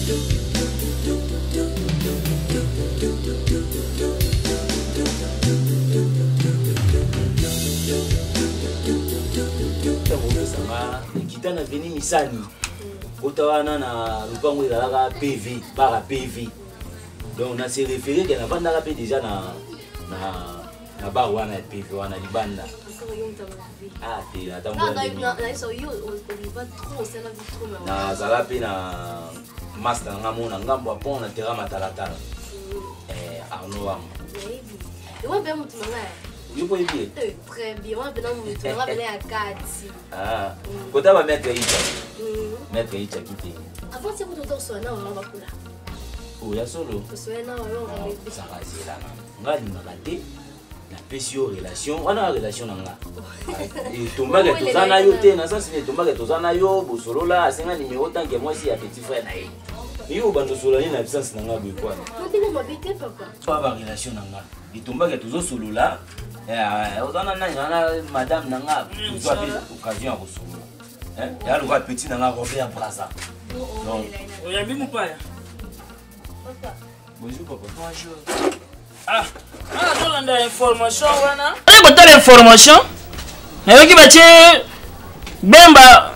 Kita na veni misani kota wana na lopango ezalaka pv bara pv donc na se référé ke navandaka mpe déjà na, na, na bar wana ya pv wana libanda. Ah te, nazala mpe na master na nga mo na ngambo ya pont na terrain matalatala, eh, Arnaud Wamba. Yo mpo yebi ye kota ba maître Icha, maître Icha kite oya solo saka zela na nga alingaka te. Napesi yo relation wana, relation na nga etombaka toza na yo te na sasi na etombaka toza na yo bosolola. Asenga nimero tanke mwasi ya petit frère na ye. Yo obanda osola nini na absence na nga boye kwana? Ba relation na nga etombaka tozosolola. Oza na nani wana? Madame na nga, tozwa mpe occasion ya kosolola ya lokola petit na nga Robert Braza. Oyambi mopaya. Bonjour papa. Bonjour. Ah, tolanda information wana. Ale kotala information, nayoki batie Bemba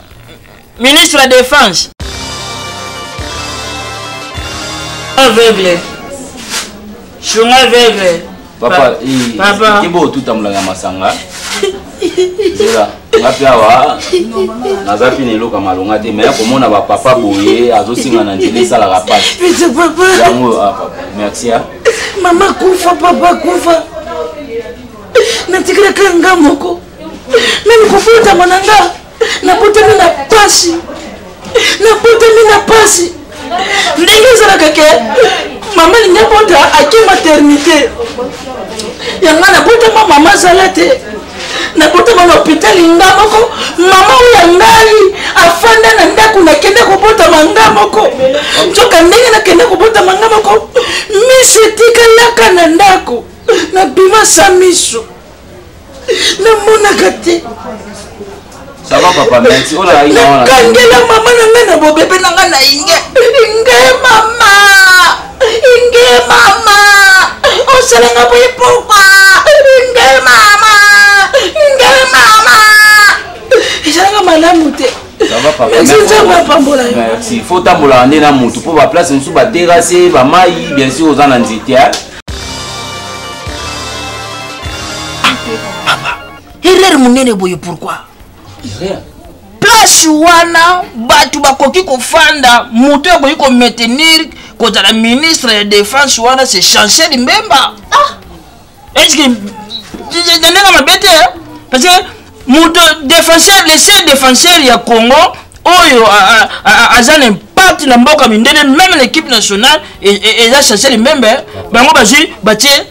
ministre ya défense. Aveugle shunga aveugle. Papa, papa. Kebo otutambolaka masanga zela nga mpe awa naza mpe na eloko ya malonga te, me komona bapapa boye azosinga na nzela esalaka pasi. Yango ah, papa, merci. Ah. Mama kufa, papa kufa, natikalaka nga moko. Nani kobotama na nga, nabotami na pasi, nabotami na pasi. Ndenge ezalaka ke mama alingi abota, ake maternité yanga, nabotama mama azala te, nabotama na hôpital nga moko. Mama oyo ya ngai afanda na ndako, nakende kobotama nga moko. Nzoka ndenge nakende kobotama nga moko, miso etikalaka na ndako, nabima sa miso namonaka te. Ça va papa, merci. Oh là, nakangela mama na ngai na bobebe na ngai na inge inge mama, inge mama, osalanga boye pourquoi? Inge mama, inge mama, ezalanga malamu te. Ça va papa. Merci, Nzambe apambola yo. Merci. Faut tambola nde na mutu po ba place mosusu ba terrasse, ba mai, bien sûr oza na nzete. Papa, erreur monene boye pourquoi? Place wana bato bakoki kofanda, moto akoki komaintenir kozala ministre ya défense wana, c'est Chancel Mbemba. Ah! Est ce que na ndenge mabe te, parce que moto défenseur, le seul défenseur ya Congo oyo aza na impact na mboka mindele, même l'équipe nationale, eza Chancel Mbemba. Bango bazwi batie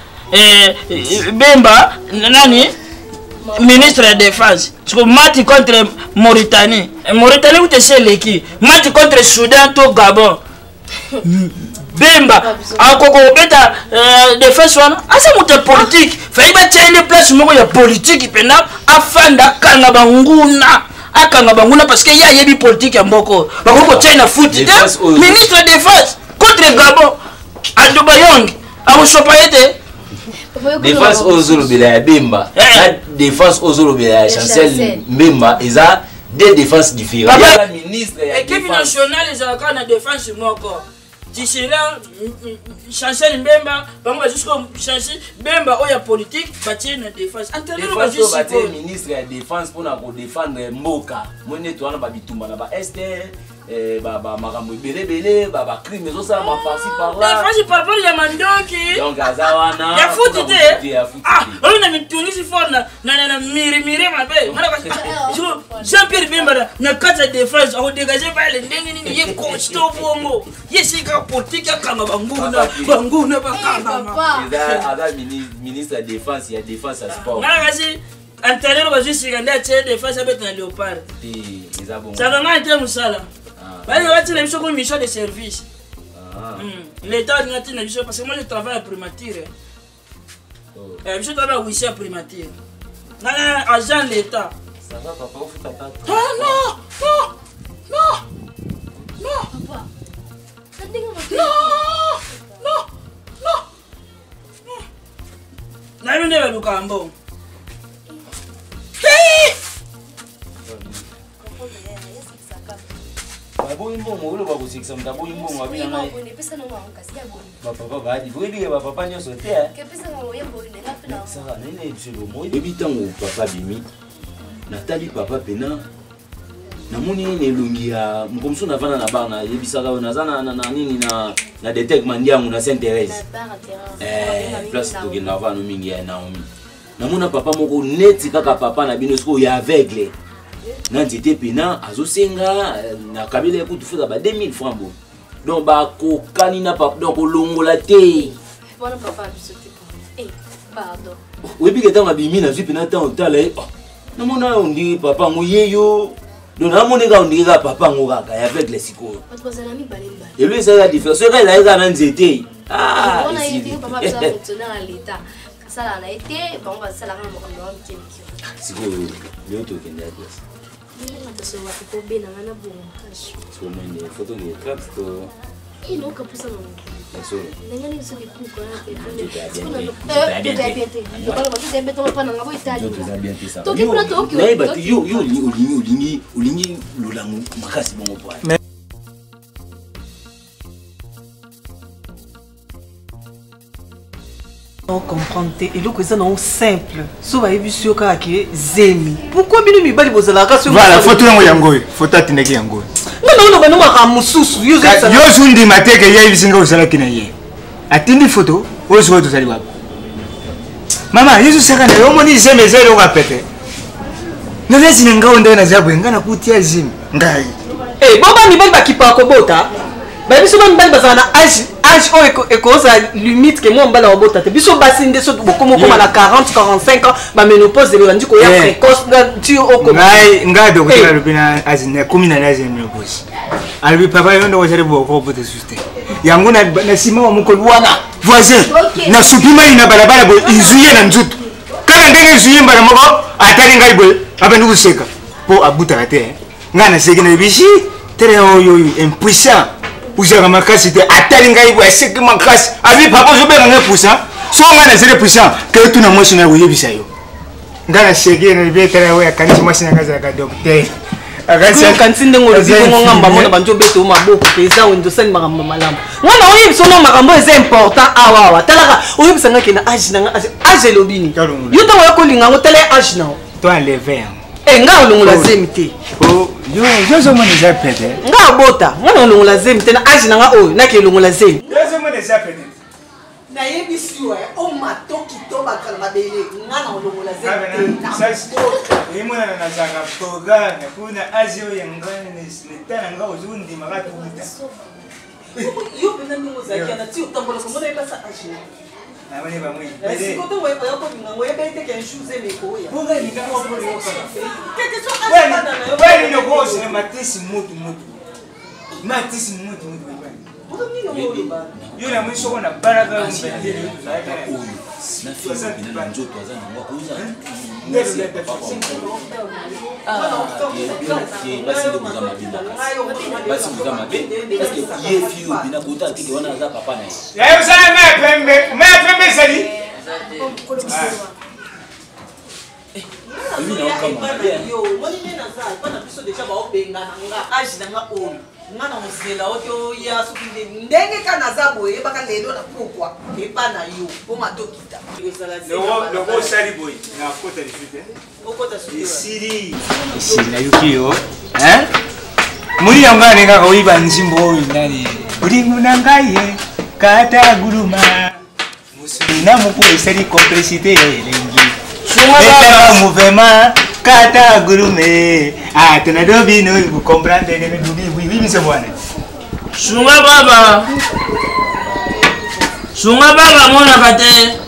Bemba nani, ministre ya défense. Siko match contre Mauritanie, Mauritanie kuta esi eleki, match contre Soudan to Gabon, Bemba akoka kobeta défense wana? Aza moto ya politique, fai batia ye nde place moko ya politique mpena afanda, akanga banguna, akanga banguna, parce que ye ayebi politique ya mboka oyo. Bakoki kotia ye na foot te, ministre ya défense contre Gabon, Adoba Yong akosopa ye te. Défense oyo ozolobela ya Bemba na défense oyo ozolobela ya Chancel Mbemba eza deux défenses différentes. Ministre ya équipe nationale ezalaka na défense moko tisela Chancel Mbemba. Bango bazwi sikoyo Chancel Bemba oyo ya politique, batie na défense. Défense oyo batie ministre ya défense mpona kodefendre mboka moi neti wana babitumba na ba Est, makambo ebelebele, bacrime ezosalama par-ci par-là. Défense par rapport ya mandoki. Donc aza wana. Ya futi te oyo na mitungisi fort na mirimiri mabe. Jean Pierre Bemba na kati ya défense akodégage bale ndenge nini? Ye costaud bongo, ye sika politique, akanga banguna, banguna bakangama. Aza ministre ya défense, ya défense ya sport. Ngana kasi entraîneur bazwi sika nde atie défense, abeta na Léopard. Saka ngai te mosala balinga batina biso ko mission de service, l'État alinga tina biso, parce que moi je travaille à primature. Biso toza ba huissier ya primature, ngai agent l'État. Ça va papa, ofuta Ah non, non, non, non. Balukaka mbongo. Baboyi mbongo, oloba kosekisa moto aboyi mbongo abi na ngai. Bapapa baadi, boyebi ke bapapa nyonso te. Sara, nini biso eloko oyebi ntango papa abimi, natali papa pena namoni ye na elongi ya moko mosusu. Navanda na bar, nayebisaka yo naza na nini na detec Mandiangu na Saint Thérèse, place tokendaka vano mingi ya Naomi. Namona papa moko neti kaka papa na bino sikoyo ya aveugle na nzete pena azosenga na kabila ye kutu futa ba 2000 francs bo. Donc bakokani na papa, donc olongola te. Oyebi ke ntango abimi, nazwi mpena ntango otala ye, namona ondiri papa yango ye yo. Donc namoni kaka ondiri kaka papa yango kaka ya aveugle. Sikoyo elo ezalaka différence, soki kaka ezalaki kaka na nzete. Asalaka na ye te, bango basalaka na makambo ya mike mike. Sikoyo leo tokende ya place. Ndenge tosololaka kobenanga na bongo makasi. Sokomende foto ke traps to. Inoka pusa nango. Solo. Ndenge nini soki kuka Nayeba te, yo olingi olingi olingi lolango makasi bongo po. Comprendre te, eloko eza nango simple, so bayebisi yo kaka ke zemi, pourquoi bino mibali bozalaka so? Voilà, foto yango, yango oyo foto atindaki yango oyo. Nga na oloba no makambo mosusu yo. Yo ozundima te ke ye ayebisi nga ozalaki na ye, atindi foto oyo. Sikoyo tozali wapi, mama? Yesu saka na yo, omoni zemi eza eloko ya pete. Nalezi na ngai ndenge naza boye, ngai nakutia zemi ngai. Bo bamibali bakipaka kobota, bayebi biso bamibali bazala na âge oyo ekozala limite ke mwa mobali akobota te. Biso basi nde so bokomi okoma na 40 45 ans, baménopause ebandi koya précoce ti ngai. Ngai docteur alobi na âge nakomi na âge ya ménopause. Alobi papa, yo ndoko ozali boko kobota susu te. Yango na nsima wa mokolo wana, voisin nasupi mai na balabala boye, izwi ye na nzutu kaka ndenge ezwi ye mbala moko, atali ngai boye, abandi koseka mpo abutaka te. Ngai naseki, nayebi tere oyo oyo impuissant, ozalaka makasi te. Atali ngai boye, aseki makasi, abi papa, ozobenga ngai puissant? So ngai nazali puissant, ke tuna mwasi na koyebisa yo. Ngai naseki, nayebi tere oyo akanisi mwasi na ngai azalaka docteur. Akanisi ndenge olobi bongo, ngamba mona bandi obeta o maboko mpe eza wende osali makambo malamu. Wana oyebisa ono makambo eza important awa awa. Talaka, oyebisa nga ke na âge na nga, âge elobi nini? Yo ntango oya kolinga yango, tala ye âge na yo. To enleve yango. Nga olongola zemi te. Yo ozomona eza pete. Nga abota, nga na olongola zemi te na âge na nga oyo, nake elongola zemi. Yo ozomona eza pete. Nayebisi yo o matoki to bakala mabele, nga na olongola zemi. Emonana nazalaka programme kuna âge oyo ngai neta na nga ozondimaka tukuta. Yo mpena ndenge ozalaki ana ti otambola komona yebasa âge. Namoni bango. Sikoto oya kolinga ngo, oyebeli te qu'un jour zemi ekoya. Ozela matisi mutu mutu, matisi mutu mutu. Yo namoni soko na balaka. Oyo na fille na nzoto aza nango, akoza basi nde boza mabe makasi, basi boza mabe parce que ye fille oyo bina kota teke wana aza papa na ye. Yaye osala mai ya pembe, mai ya pembe ezali. Oyebi na okama mabe. Omoni nde naza epa na biso deja baobengana nga âge na nga oyo. Nga na kozela o te oya soki nde ndenge ka naza boye, yebaka lelo na pokwa epa na yo mpo matokita. Loko osali boye, nakota lisusu te. Okota soki esili, esili. Nayoki yo moni yango ane kaka oyiba nzimbo oyo nani bolingo na ngai ye kata guluma mosuni na moku esali complicité ya elengi etaka mouvement kata gulume atonado bino comprendre dubi biso bwana. Sunga baba, sunga baba, monaka te.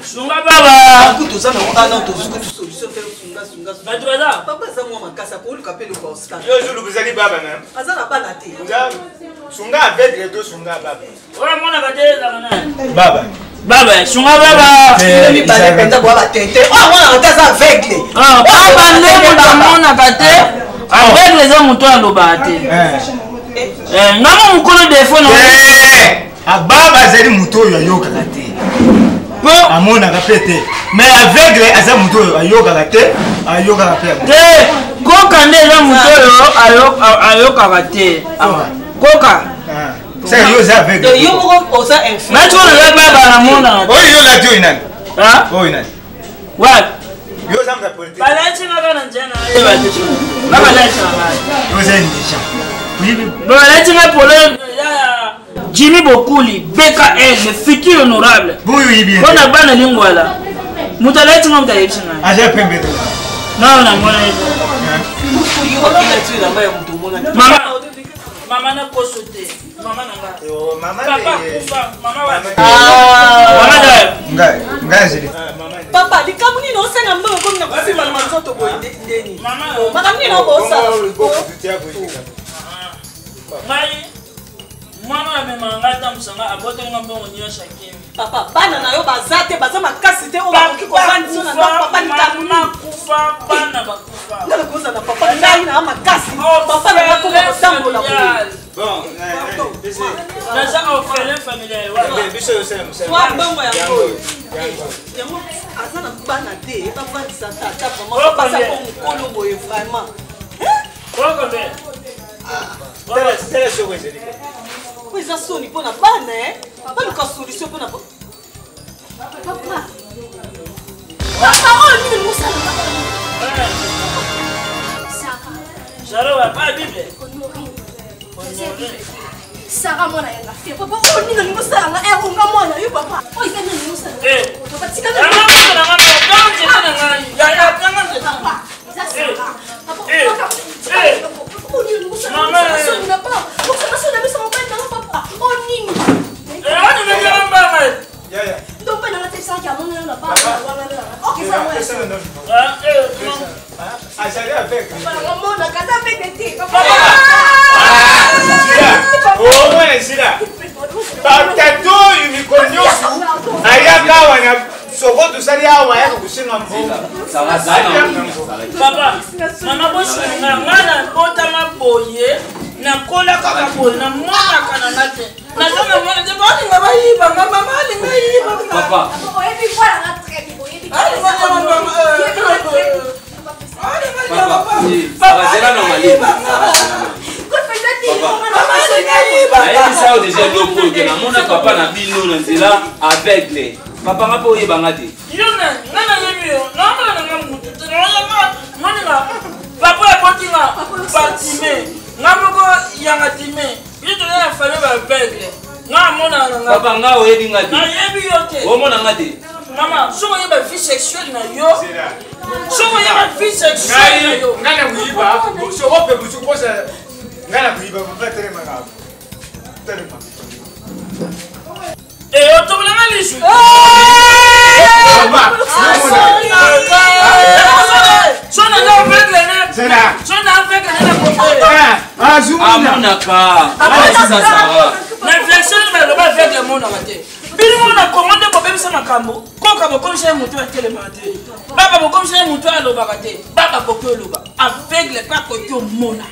Sunga baba. Kutu oza nango ana tozwi kutu solution te. Sunga, sunga. Bato baza. Papa aza mwa makasi, akoluka mpe eloko oscar. Yo ozoluka ezali baba na. Aza na bana te. Sunga aveugle to sunga baba? Oyo amonaka te ezaka nani? Baba. Baba, sunga baba. Bino mibale mpenza boya batete, oyo amonaka te aza aveugle. Baba nde moto amonaka te, aveugle eza moto alobaka te. Ngamo mokolo defo na. Baba azali moto oyo ayokaka te, po amonaka mpe te, mais aveugle aza moto oyo ayokaka te, ayokaka mpe te. Koka nde eza moto oyo ayokaka te, koka. Saka yo oza aveugle. Yo moko oza infirme. Nati oyo naza baba, namonaka. Oyo yo olati oyo nani? Oyo nani? Wapi? Yo oza moto ya politique. Balati nga na nzela na yeba te. Nga balati na ngai. Yo oza indigent. Balati nga polo ya Jimmy Bokuli, BKL, le futur honorable. Boyo oyebi ye. Mpona bana lingwala. Moto alati nga, moto ayebisi ngai. Aza pembe te. Non, namona ye. Mama, mama na koso te. Mama na nga. Papa kufa, mama wa. Mama da. Ngai, ngai azali. Papa, likambo nini osenga mbongo komi na kosimba na manzoto boye ndeni? Mama, makambo nini obosala? Ngai mwana amemaka ngai tambwisa ngai, aboteli nga mbongo nyonso, akimi. Papa, bana na yo baza te, baza makasi te oyo bakoki kovandisa na ndako? Papa, likambo nini? Kufa, bana bakufa. Nga nakozala papa, ngai na makasi, papa na nakoma kotambola boye. Naza orphelin familial. Wa mbongo yango, yango aza na bana te bavandisa tata. Vraiment, papa ko mokolo boye, vraiment. Po eza soni mpo na bana, baluka solution mpona papa. Papa, oyo nini mosala? Jalo, pa Bible. Sara mwana yanga te. Papa, oyo nini olingi osala nga? Nga mwana yo, papa, oyo eza nini osala? Papa, tika. Papa, eza Sara. Papa, oyo nini olingi osala? Soni na ba osala soni na biso, mobali nanga. Papa, oyo nini? Ndo mpe nanga te saki amona na ba wana. Ok, sala mwana. Azali aveugle. Omonaka aza aveugle te, papa. Omwana esila batata oyo mikolo nyonso ayaka awa na soko tosali awa, ayaka kosenga mbongo. Papa, mama, bosunga nga. Nabotama boye, nakola kaka boye, namonaka na nga te, naza na mwana te. Balinga bayiba nga, mama alinga yiba. Papa. Oyebi voilà très bien, oyebi. Papa, zela na malemi. Nayebisa yo déjà eloko oyo ke namona papa na bino na nzela aveugle. Papa, nga mpe oyebanga te. Yo na nga nayebi yo, naomona na nga mutu te. Naoyaka moninga papa aboti nga batime nga moko yanga time. Biso toza na famille baaveugle, nga amonaka na nga. Papa, nga oyebi nga te. Nayebi yo te. Omona nga te. Mama, soki oyeba vie sexuelle na yo, soki oyeba vie sexuelle na yo. Ngai na koyiba soko mpe busu kosa, ngai na koyiba. Papa, telemaka, telema. Otobolanga lisu. Papa, so naza aveugle ne, so na aveugle ne na kope. Azumuna. Amonaka alakisa Sara. Na version baloba aveugle amonaka te. Bino moko na Kongo nde bobebisa makambo. Koka bokomisa ye motu atelemaka te, baba bokomisa ye motu alobaka te. Baba koki oloba, aveugle mpe akoki omona.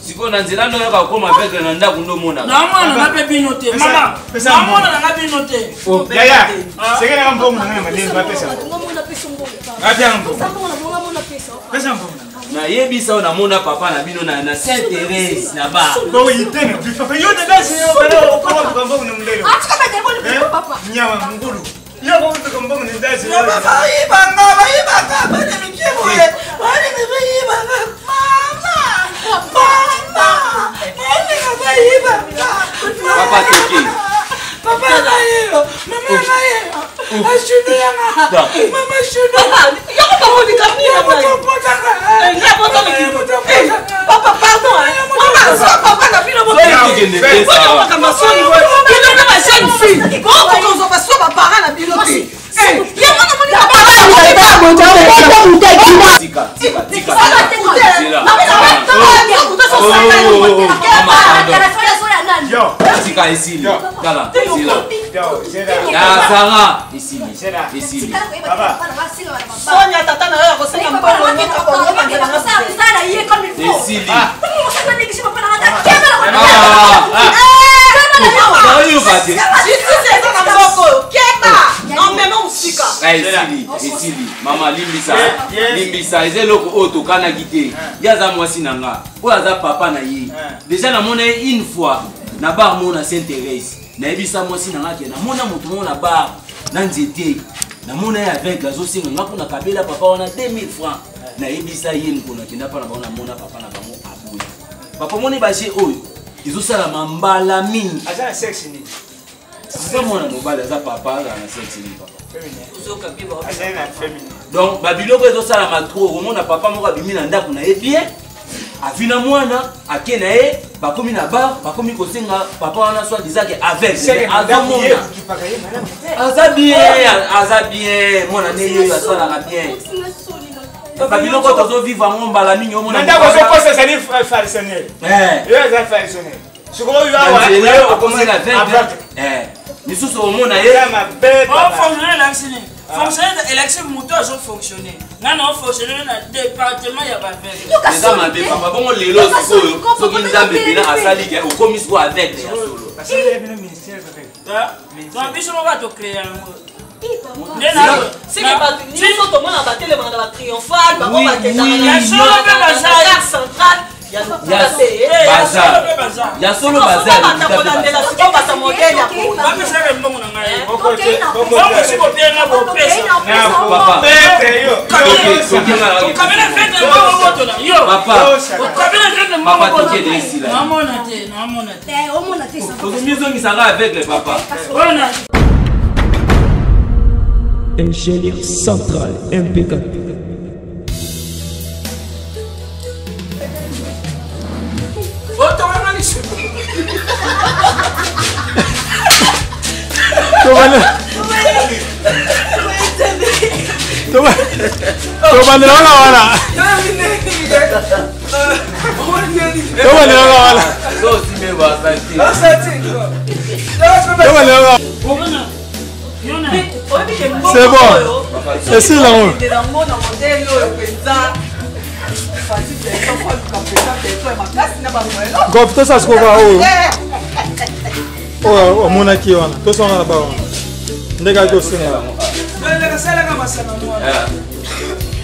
Sikoyo na nzela nde oyaka kokoma aveugle, na ndako nde omonaka. Naomona nanga mpe bino te, mama, naomona nanga bino te. Yaya, sekelaka mbongo na ngai na malembe, bapesa. Apianga mbongo, pesa mbongo. Nayebisa oyo namona papa na bino na Saint Thérèse na ba. Bongo itene papa, yo dedasi yo bana okoma luka mbongo na mundele nyama ngulu, yo kokutuka mbongo na ndasi. Bayibanga, bayibanga bana mike boye, balinga bayibanga. Mama, mama, balinga bayibanga. Papa toki. Papa na ye yo, mama na ye ashunu yanga, mama shunu. Yango bango likambo nini na ngai? Papa, pardon, mama, so papa na bino. Tokende te, Sara. Makambo soni boye, bino na ba jeune fille bokoka kozwa baso baparent na bino te. Yango namoni. Tika, tika, tika. Zela. Yo. Tika, esili. Tala, zela. Yo, zela. Na Sara, esili, esili. Sonia, tata na yo ya kosenga mbongo. Esili. Naoyoka te. Justice eza na mboka oyo. Keba! Namema mosika. Esili, esili. Mama, limbisa, limbisa. Eza eloko oyo tokanaki te. Ye aza mwasi na nga, oyo aza papa na ye. Déjà namona ye une fois na bar moko na Sainte Thérèse. Nayebisa mwasi na nga ke namona moto moko na bar na nzete, namona ye aveugle, azosenga nga mpo nakabela papa wana 2000 francs. Nayebisa ye mokolo nakenda mpa na bango, namona papa na bango aboya. Papa, moni baje oyo ezosalama mbala mingi. Aza na sexe nini? Aza mwana mobali, aza papa, azala na sexe nini, papa? Azali na féminin. Donc babiloko ezosalama trop. Omona papa moko abimi na ndako na ye bien, avi na mwana, ake na ye, bakomi na bar, bakomi kosenga papa wana soit disant ke aveugle, azomona. Aza bien, aza bien, mwana ne ye oyo asalaka bien. Babiloko tozovivre yango mbala mingi. Omona Na ndako ozokosa, ezali fonctionnaire. Yo aza fonctionnaire. Sikoyo awa akosenga aveugle, misusu omona ye. Eza mabe, papa. Ofonctionne elakisi nini? Fonctionne elakisi moto azofonctionne. Nga na ofonctionne na département ya baaveugle. Eza mabe, papa. Bongo lelo sikoyo, soki Nzambe mpena asali ke okomi sikoyo aveugle ya solo? Basalela bino ministère kaka. Donc biso moko atocrée yango. Seke bato nyonso tomona batelemaka na batriomphal, bango bakendaka Oui. Ya solo mpe baza. na centrale ya lokuta te. Baza. Mpe baza. Ya solo baza, ya banda lokuta mpe kolandela baza. sikoyo bata modele ya kola. Bapesaka mbongo na ngai. Bongo si bopianga bopesa. Papa. Pete yo. Okabela fete mbongo botola yo. Papa. Okabela fete mbongo. Papa, tokende, esila. Namona te, namona te. Omona te. Ozomizongisanga aveugle, papa. Oyo na Ingénieur central impeccable. Otonganga lisu. Tobandela wana wana, tobandela wana wana. So osime basati. Tobandela wana. Yona. Oyebi ke mbongo C'est bon. oyo, Esili yango. tokendela yango na modele oyo mpenza. Fati beton, fo aluka mpenza beton ya makasi na bangoelo. Gof, tosala sikoyo kaka oyo oyo omonaki wana, tosala na ba wana ndenge aki osenga. Salaka masanga mwana.